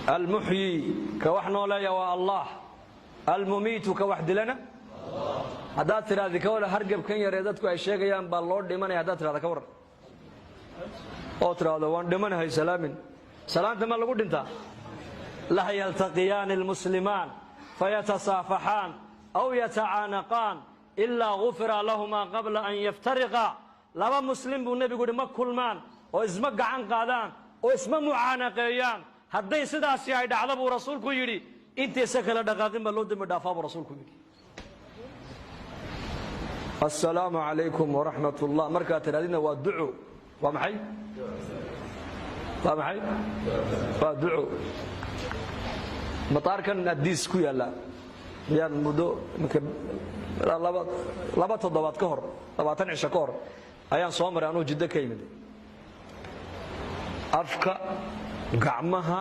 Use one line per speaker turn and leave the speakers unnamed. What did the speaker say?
Almuxyi, ka wax nooleeya, waa Allah. Almumiitu, ka wax dilana. Haddaad tidhahdi, ka waran hargebkan yaree dadku ay sheegayaan baa loo dhimanaya? Haddaad tidhahda, ka warran, oo tidhaahdo, "Waan dhimanahay," salaamin, salaanta ma lagu dhintaa? Laa yaltaqiyaani almuslimaan fayatasaafaxaan aw yatacaanaqaan ilaa gufira lahumaa qabla an yaftariqa. Laba muslim buu nebigu yidhi, ma kulmaan oo isma gacan qaadaan oo isma mucaanaqeeyaan. Hadday sidaasi ay dhacdo, buu rasuulku yidhi, intaysa kala dhaqaaqin baa loo dembi dhaafaa, buu rasuulku yidhi. "Assalaamu calaykum waraxmat ullah" markaad tidhahdidna waa duco. Waa maxay? Waa maxay? Waa duco. Mataarkan Adiis ku yaalla ayaan muddo imika 2 toddobaad ka hor, 20 cisho ka hor, ayaan soo maray anuu Jiddo ka yimid. Afka, gacmaha.